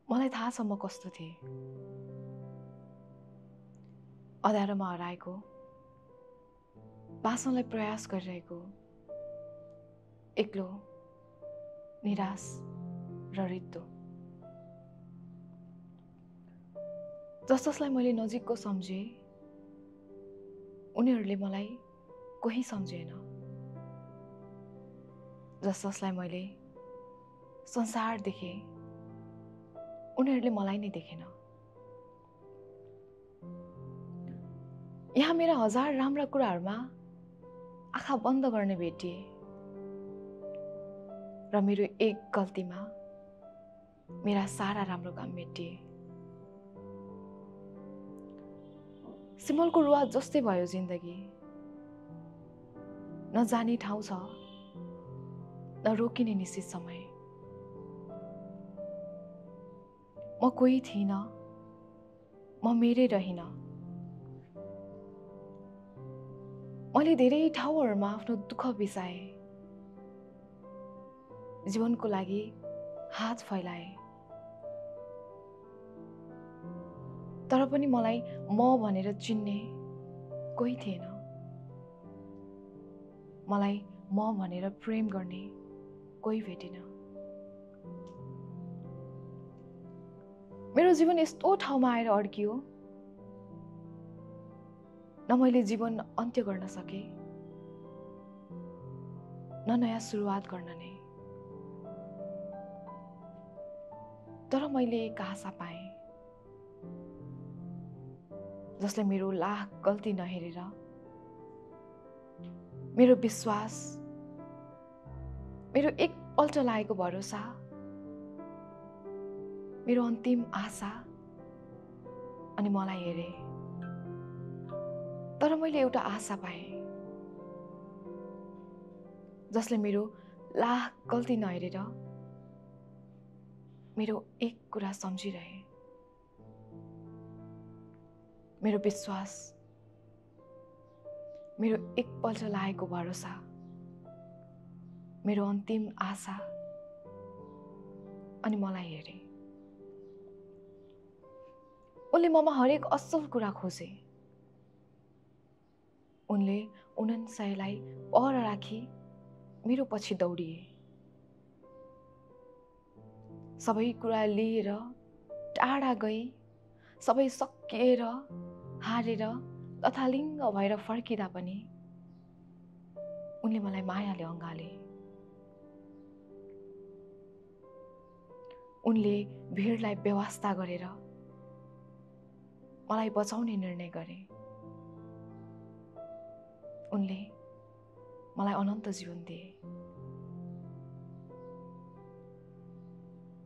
मलाई थाहा छ म कस्तो थिएँ। अँध्यारोमा हराएको, बाँच्नलाई प्रयास गरिरहेको, एक्लो, निराश र रित्तो। जसलाई मैले नजिकको सम्झेँ, उनीहरूले मलाई कोही सम्झेन। जसलाई मैले संसार देखेँ, उनीहरूले मलाई नै देखेन। यहाँ मेरा हजार राम्रा कुराहरूमा आँखा बन्द गर्ने भेटिए र मेरो एक गल्तीमा मेरा सारा राम्रो काम मेटिए। सिमलको रुवा जस्तै भयो जिन्दगी। न जाने ठाउँ छ, न रोकिने निश्चित समय। म कोही थिइन, म मेरै रहिन। मैले धेरै ठाउँहरूमा आफ्नो दुःख बिसाएँ, जीवनको लागि हात फैलाए। तर पनि मलाई म भनेर चिन्ने कोही थिएन। मलाई म भनेर प्रेम गर्ने कोही भेटिन। मेरो जीवन यस्तो ठाउँमा आएर अड्कियो, न मैले जीवन अन्त्य गर्न सके, न नयाँ सुरुवात गर्न नै। तर मैले एक आशा पाएँ, जसले मेरो लाख गल्ती नहेरेर, मेरो विश्वास, मेरो एक पल्ट लागेको भरोसा, मेरो अन्तिम आशा अनि मलाई हेरे। तर मैले एउटा आशा पाएँ, जसले मेरो लाख गल्ती नहेरेर मेरो एक कुरा सम्झिरहे। मेरो विश्वास, मेरो एक पल्ट लागेको भरोसा, मेरो अन्तिम आशा अनि मलाई हेरे। उनले ममा हरेक असल कुरा खोजे। उनले 49लाई पर राखी मेरो पछि दौडिए। सबै कुरा लिएर टाढा गई, सबै सकिएर, हारेर, लथालिङ्ग भएर फर्किँदा पनि उनले मलाई मायाले अँगाले। उनले भिडलाई व्यवस्था गरेर मलाई बचाउने निर्णय गरे। उनले मलाई अनन्त जीवन दिए।